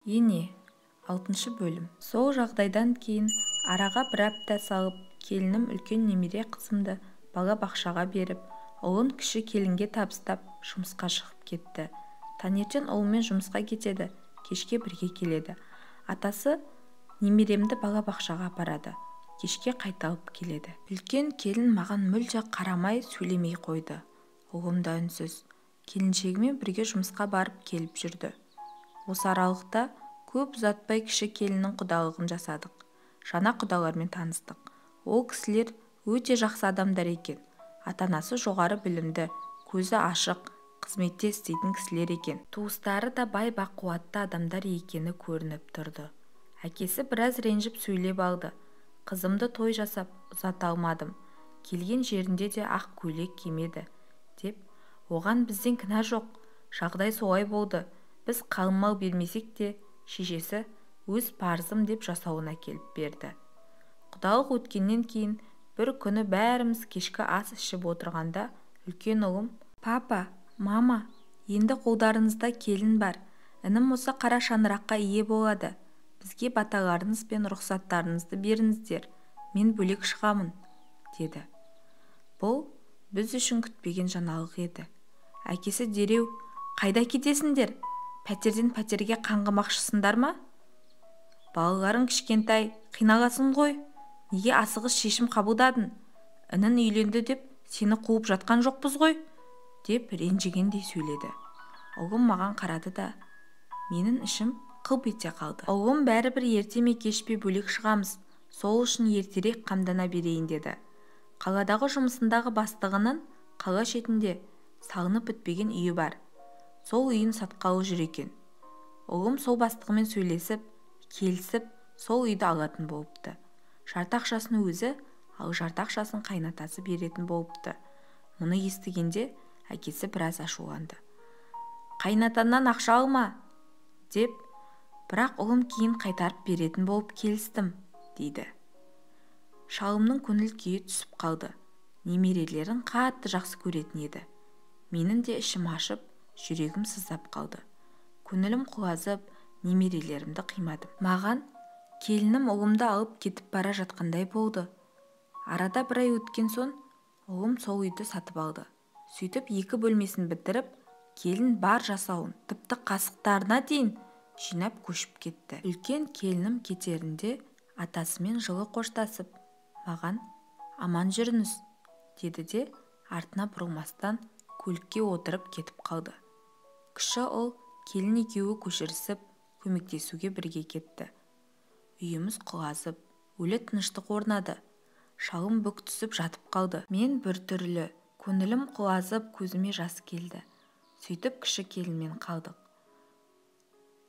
Ене, 6 бөлім. Сол жағдайдан кейін араға бір апта салып, келінім үлкен немере қызымды бала бақшаға беріп, ұлын кіші келінге табыстап, жұмысқа шығып кетті. Таңертең ұлымен жұмысқа кетеді, кешке бірге келеді. Атасы немеремді бала бақшаға апарады, кешке қайта алып келеді. Үлкен келін маған мүлде қарамай сөйлемей қойды. Ұлым да үнсіз. Келіншегімен бірге жұмысқа барып келіп жүрді. Осы аралықта көп ұзатпай кіші келіннің құдалығын жасадық. Жаңа құдалармен таныстық. Ол кісілер өте жақсы адамдар екен. Ата-анасы жоғары білімді, көзі ашық, қызметте істейтін кісілер екен. Туыстары да бай бақуатты адамдар екені көрініп тұрды. Әкесі біраз ренжіп сөйлеп алды. Қызымды той жасап ұзата алмадым. Келген жерінде де ақ көйлек кимеді, деп, оған бізден кінә жоқ, жағдай солай болды. Біз қалың мал бермесек те, шешесі өз парызым деп жасауын әкеліп берді. Құдалық өткеннен кейін бір күні бәріміз кешкі ас ішіп отырғанда үлкен ұлым, «Папа, мама, енді қолдарыңызда келін бар, інім осы қара шаңыраққа ие болады. Бізге баталарыңыз бен рұқсаттарыңызды беріңіздер, мен бөлек шығамын», деді. Бұл біз үшін күтпеген жаңалық еді. Әкесі дереу, «Қайда кетесіңдер? Пәтерден пәтерге қаңғымақшысыңдар ма? Балаларың кішкентай, қиналасың ғой. Неге асығыс шешім қабылдадың? Інің үйленді деп сені қуып жатқан жоқпыз ғой», деп ренжігендей сөйледі. Ұлым маған қарады да, менің ішім қылп ете қалды. Ұлым бәрібір ерте ме кеш пе бөлек шығамыз, сол үшін ертерек қамдана берейін деді. Қаладағы жұмысындағы бастығының қала шетінде салынып бітпеген үйі бар. Сол үйін сатқалы жүр екен. Ұлым сол бастығымен сөйлесіп, келісіп, сол үйді алатын болыпты. Жарты ақшасын өзі, ал жарты ақшасын қайнатасы беретін болыпты. Мұны естігенде әкесі біраз ашуланды. «Қайнатаннан ақша алма», деп, бірақ ұлым кейін қайтарып беретін болып келістім, дейді. Шалымның көңіл күйі түсіп қалды. Немерелерін қатты жақсы көретін еді. Менің де ішім ашып, жүрегім сыздап қалды. Көңілім құлазып, немерелерімді қимадым. Маған келінім ұлымды алып кетіп бара жатқандай болды. Арада бір ай өткен соң ұлым сол үйді сатып алды. Сөйтіп екі бөлмесін бітіріп, келін бар жасауын, тіпті қасықтарына дейін жинап көшіп кетті. Үлкен келінім кетерінде атасымен жылы қоштасып, маған «Аман жүріңіз», деді де артына бұрылмастан көлікке отырып кетіп қалды. Кіші ұл келін екеуі көшірісіп, көмектесуге бірге кетті. Үйіміз құлазып, өлі тыныштық орнады. Шалым бүк түсіп жатып қалды. Мен бір түрлі, көңілім құлазып, көзіме жас келді. Сөйтіп кіші келінмен қалдық.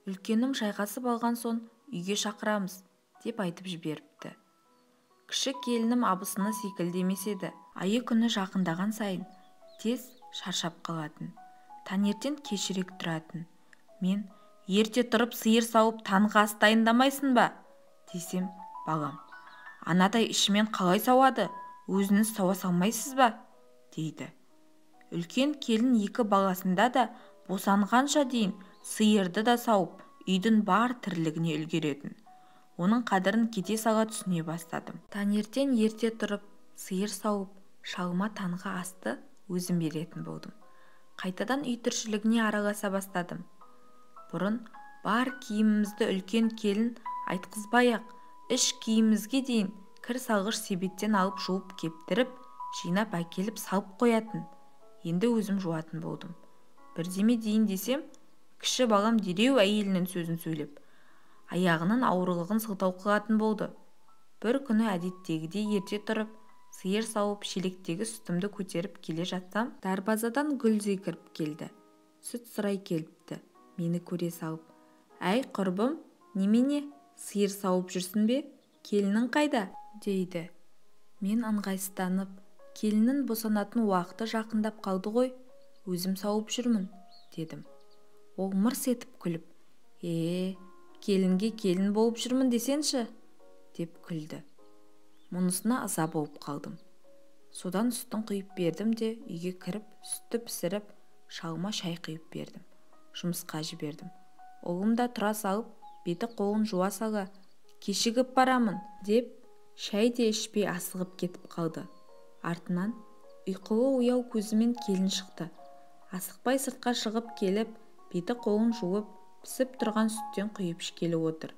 Үлкенім жайғасып алған соң үйге шақырамыз, деп айтып жіберіпті. Кіші келінім абысыны секілді емес еді. Айы күні жақындаған сайын тез шаршап қалатын. Таңертең кешірек тұратын. Мен ерте тұрып сиыр сауып таңғы ас дайындамайсың ба, десем, балам, анадай ішімен қалай сауады, өзіңіз сауа салмайсыз ба, дейді. Үлкен келін екі баласында да босанғанша дейін сиырды да сауып, үйдің бар тірлігіне үлгеретін. Оның қадірін кете сала түсіне бастадым. Таңертең ерте тұрып, сиыр сауып, шалыма таңғы асты өзім беретін болдым. Қайтадан үй тіршілігіне араласа бастадым. Бұрын бар киімімізді үлкен келін айтқызбай-ақ, іш киімімізге дейін кір салғыш себеттен алып жуып кептіріп, жинап әкеліп салып қоятын. Енді өзім жуатын болдым. Бірдеме дейін десем, кіші балам дереу әйелінің сөзін сөйлеп, аяғының ауырлығын сылтау қылатын болды. Бір күні әдеттегідей ерте тұрып, сиыр сауып, шелектегі сүтімді көтеріп келе жатсам, дарбазадан Гүлзи кіріп келді. Сүт сұрай келіпті. Мені көре салып, «Әй, құрбым, немене, сиыр сауып жүрсің бе? Келінің қайда?» дейді. Мен ыңғайсызданып, келіннің босанатын уақыты жақындап қалды ғой, өзім сауып жүрмін, дедім. Ол мырс етіп күліп, келінге келін болып жүрмін десеңші, деп күлді. Мұнысына ыза болып қалдым. Содан сүтін құйып бердім де үйге кіріп, сүтті пісіріп, шалыма шай құйып бердім. Жұмысқа жібердім. Ұлым да тұра салып, Беті қолын жуа сала, кешігіп барамын деп шай де ішпей асығып кетіп қалды. Артынан ұйқылы ояу көзімен келін шықты. Асықпай сыртқа шығып келіп, беті қолын жуып, пісіп тұрған сүттен құйып ішкелі отыр.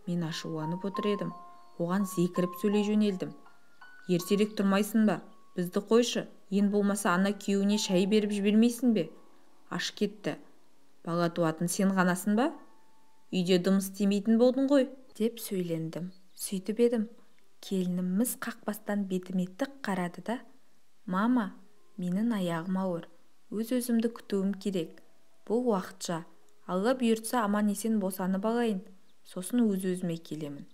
Мен ашуланып отыр едім, оған зекіріп сөйлей жөнелдім. Ертерек тұрмайсың ба? Бізді қойшы, ең болмаса ана күйеуіне шай беріп жібермейсің бе? Аш кетті. Бала туатын сен ғанасың ба? Үйде дым істемейтін болдың ғой, деп сөйлендім. Сөйтіп едім, келінім міз қақпастан бетіме тік қарады да, мама, менің аяғым ауыр, өз-өзімді күтуім керек. Бұл уақытша, Алла бұйыртса аман-есен босанып алайын, сосын өз-өзіме келемін.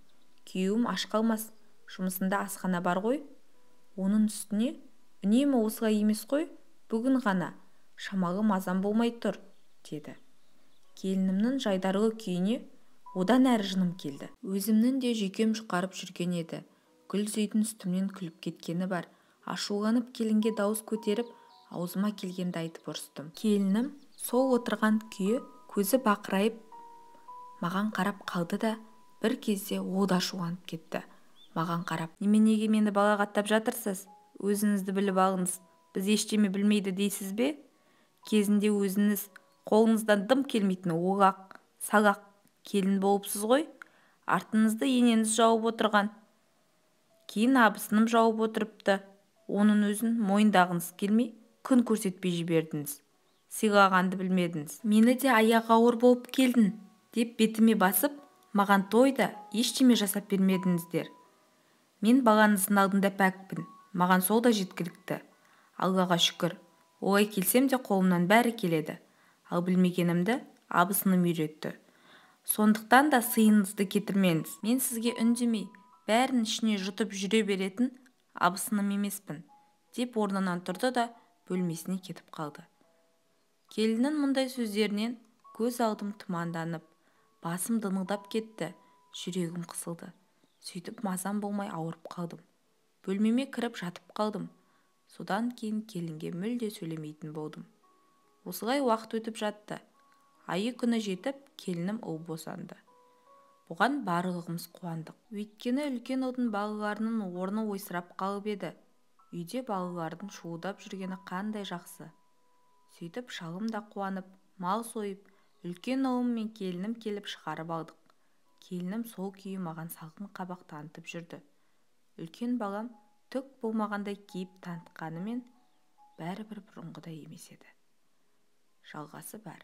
Күйеуім аш қалмас, жұмысында асхана бар ғой. Оның үстіне үнемі осылай емес қой, бүгін ғана, шамалы мазам болмай тұр, деді. Келінімнің жайдарлы күйіне одан әрі жыным келді. Өзімнің де жүйкем жұқарып жүрген еді. Гүлзейдің үстімнен күліп кеткені бар. Ашуланып келінге дауыс көтеріп, аузыма келгенді айтып ұрыстым. Келінім сол отырған күйі көзі бақырайып маған қарап қалды да, бір кезде ол да ашуланып кетті. Маған қарап, неменеге мені балағаттап жатырсыз? Өзіңізді біліп алыңыз. Біз ештеме білмейді дейсіз бе? Кезінде өзіңіз қолыңыздан дым келмейтін олақ, салақ келін болыпсыз ғой. Артыңызды енеңіз жауып отырған. Кейін абысыным жауып отырыпты. Оның өзін мойындағыңыз келмей, күн көрсетпей жібердіңіз. Сыйлағанды білмедіңіз. Мені де аяғы ауыр болып келдің, деп бетіме басып, маған той да ештеме жасап бермедіңіздер. Мен балаңыздың алдында пәкпін, маған сол да жеткілікті. Аллаға шүкір, олай келсем де қолымнан бәрі келеді. Ал білмегенімді абысыным үйретті. Сондықтан да сыйыңызды кетірмеңіз. Мен сізге үндемей, бәрін ішіне жұтып жүре беретін абысыным емеспін, деп орнынан тұрды да бөлмесіне кетіп қалды. Келіннің мұндай сөздерінен көз алдым тұманданып, басым дыңылдап кетті, жүрегім қысылды. Сөйтіп мазам болмай ауырып қалдым. Бөлмеме кіріп жатып қалдым. Содан кейін келінге мүлде сөйлемейтін болдым. Осылай уақыт өтіп жатты. Айы күні жетіп, келінім ұл босанды. Бұған барлығымыз қуандық. Өйткені үлкен ұлдың балаларының орны ойсырап қалып еді. Үйде балалардың шуылдап жүргені қандай жақсы. Сөйтіп шалым да қуанып, мал сойып, үлкен ұлым мен келінім келіп шығарып алдық. Келінім сол күйі маған салқын қабақ танытып жүрді. Үлкен балам түк болмағандай кейіп танытқанымен бәрібір бұрынғыдай емес еді. Жалғасы бар.